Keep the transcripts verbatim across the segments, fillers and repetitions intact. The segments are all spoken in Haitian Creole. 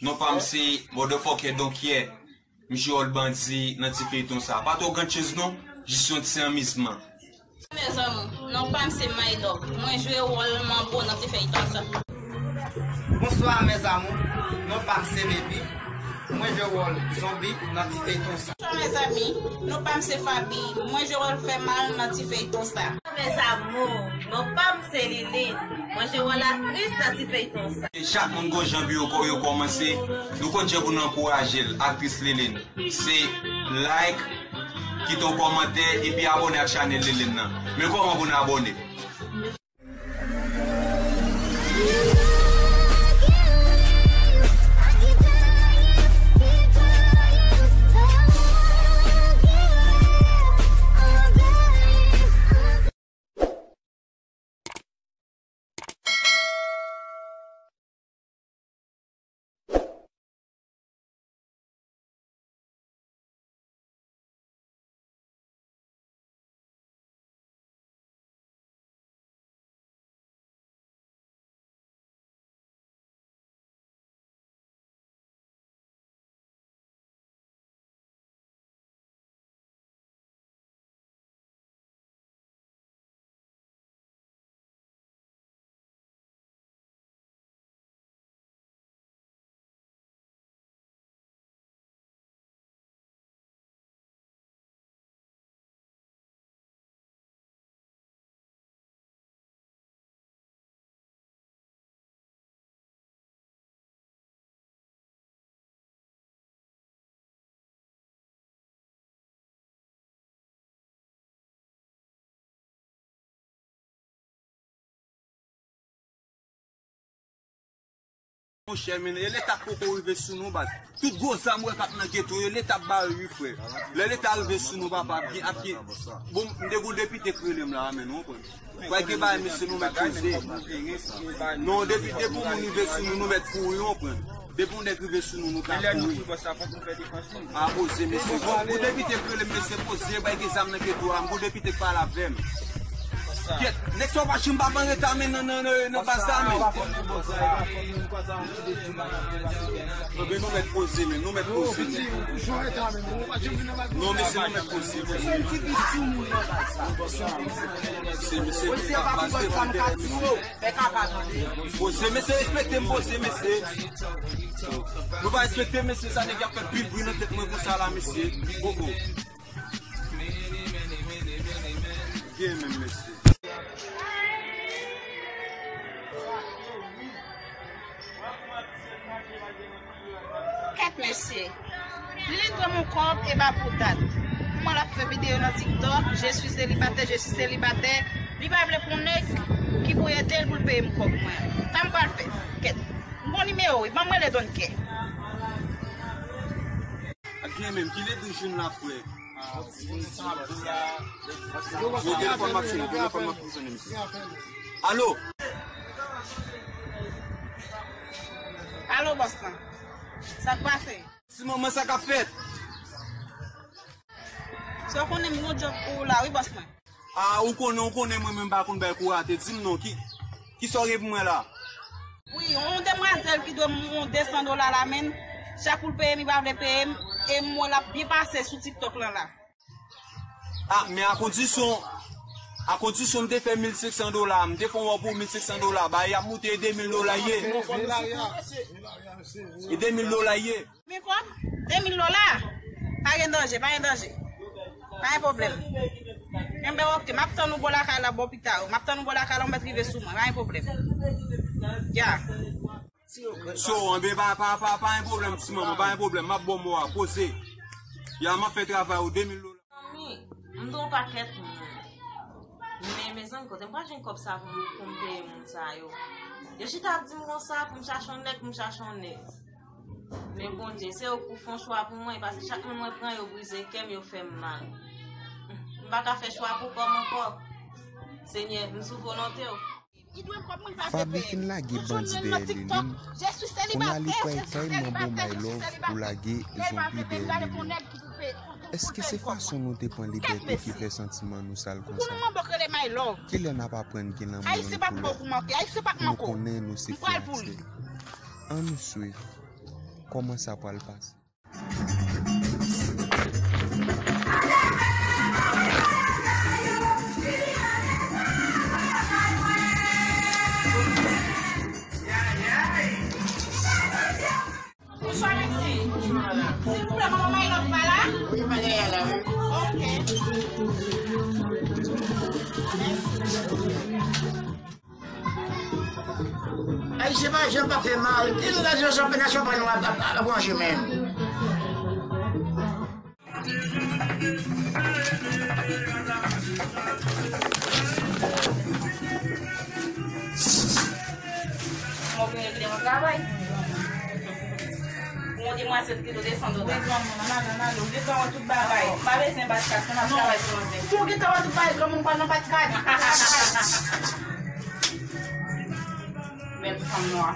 Non pa m se motherfucker Don Kyè. M jwe wòl bandi nan ti feyton sa. Pa twò grann chez non, jis yon ti anmizman. Mes amours, non pa m se My Love. Mwen jwe wòl manbo nan ti feyton sa. Bonsoir mes amours, non pa m se Baby. Mwen jwe wòl zonbi nan ti feyton sa. Bonsoir mes amis, non pa m se Faby. Mwen jwe wòl fè mal nan ti feyton sa. Mes amours, non pa m se Liline. Mwen jwe wòl aktris nan ti feyton sa. Chak moun gon jan pou yo kò-, yo kòmanse. Nou konn jan pou nou ankouraje l, aktris Liline. Se like, kite yon kòmantè, epi abòne ak chanèl Liline nan. Men kòman pou n abòne? Monchè, men, e Leta poko rive sou nou, baz. Tout gwo zam w wè k ap nan geto yo, Leta ap ba yo, wi, frè. Lè Leta rive sou nou, papa, ap gen, ap gen. Bon, m te gon depite k rele m la, men, nou konprann. Bagay gen bagay, mesye, nou mèt poze. Non, depi, depi yon moun rive sou nou, nou mèt kouri, ou konprann. Depi yon nèg rive sou nou, nou ka kouri. A poze, mesye. Bon, bon, depi te rele m, mesye, poze, bagay gen zam nan geto a, m gon depite k pale avè m. Kèt, nèg sa w pa janm pa ban reta, men nan, nan, nan, nan baz la, men. Bon, men nou mèt poze, men, nou mèt poze, men. Non, mesye, nou mèt poze, poze. Se, mesye, baz devan dèyè, mesye. Poze, mesye, respekte m, poze, mesye. Nou pa respekte, mesye, sa nèg y ap fè pil bri nan tèt mwen konsa la, mesye. Oh, oh. Gen menm, mesye. Kèt mesye. Liline dwe m yon kòb e pa pou dat. Kouman l ap fè videyo nan TikTok, je suis célibataire, je suis célibataire. Li pa vle pou nèg ki pou ede l pou l peye m kòb mwen. Sa m pral fè? Kèt. M gon nimewo, ban m rele Don Kyè. Ak gen menm, ki ledri jwenn la, frè? Bon, telefòn m ap sonnen, telefòn m ap sonnen, mesye. Alo? Alo, bòs lan. Sa k pase? Ti manman, sa k ap fèt? Sa w konnen m gon djòb pou ou la, wi, bòs mwen. A, ou konnen, ou konnen mwen menm m pa konn bay kou rate. Di m non, ki, kisa w gen pou mwen la? Wi, yon demwazèl ki dwe m yon de san dola la, men chak pou l peye m, li pa vle peye m, e m wè l ap byen pase sou TikTok lan la. A, men a kondisyon, a kondisyon m te fè mil senk san dola, m te fè yon wòb pou mil senk san dola, bagay ap moute, e de mil dola ye. E de mil dola ye. Men kòb, de mil dola. Pa gen danje, pa gen danje. Pa gen pwoblèm. Enben, oke, m ap tann ou bò lakay la, bò pita yo. M ap tann ou bò lakay la, ou mèt rive sou mwen, pa gen pwoblèm. Ya. So, enben, pa, pa, pa, pa gen pwoblèm, ti manman, pa gen pwoblèm. M ap ba w mo a, poze. Ya, m ap fè travay ou, de mil dola. Zanmi, m dwe yon pakèt moun. Men, mezanmi, kote m pral jwenn kòb sa pou m, pou m peye moun sa yo? Yo chita ap di m konsa, pou m chache yon nèg, pou m chache yon nèg. Men Bondye, se ou k pou fè yon chwa pou mwen, paske chak moun mwen pran, yo brize kè m, yo fè m mal. M pa ka fè chwa pou kò m ankò. Senyè, m sou volonte w. Faby fin lage bandi dèyè Liline, kounye a li pral kay manbo My Love pou lage zonbi dèyè Liline. Èske se fason nou te pran libète ki fè santiman nou sal konsa? Kilè n ap aprann gen lanmou youn pou lòt? Nou konnen nou se fanatik. Ann nou swiv. kòman sa pral pase. Bonjou, Alexis. Silvouplè, manman Maylove pa la? Wi, pa la, la. Ok. Ayisyen pa janm pa fè mal. Ki nou nan yon chanpyona, chanpyona nou ap, ap, ap, ap branche menm. Mwen vin regle yon travay. Pou yon demwazèl ki dwe desann oda. Wi, granmoun, ann ale, ann ale. Ou gentan wè tout bagay. Ou pa bezwen bat kat, se nan travay pou manzè. Si ou gentan wè tout bagay, granmoun, pral nan bat kat. Bèl fanm nwa.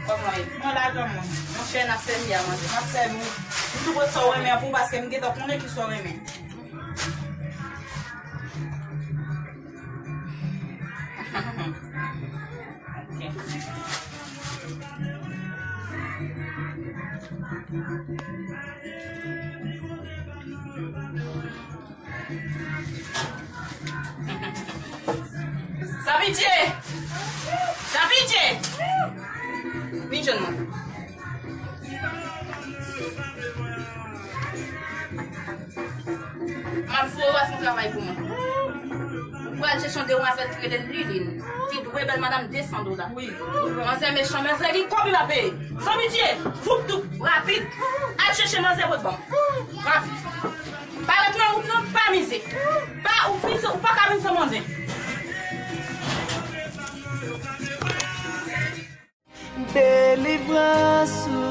Kòman w ye? Mwen la, granmoun. Monchè, n ap sèvi a manzè. M ap sèvi w. M tou pran sa w renmen an pou w, paske m gentan konnen ki sa w renmen. Ok. Sa pitye! Sa pitye! Vin jwenn mwen. M ap jwe w a, se yon travay pou mwen. Ou pral chèche yon demwazèl ki rele Liline. Fi dwe bèl madanm de san dola. Wi. Manzè mechan, manzè gen kòb li pa peye. San pitye, voup doup, rapid. Al chèche manzè pou l ban m. Rapid. Pa ret nan wout non, pa mize. Pa, ou vin san, ou pa ka vin san manzè. Delivrans ou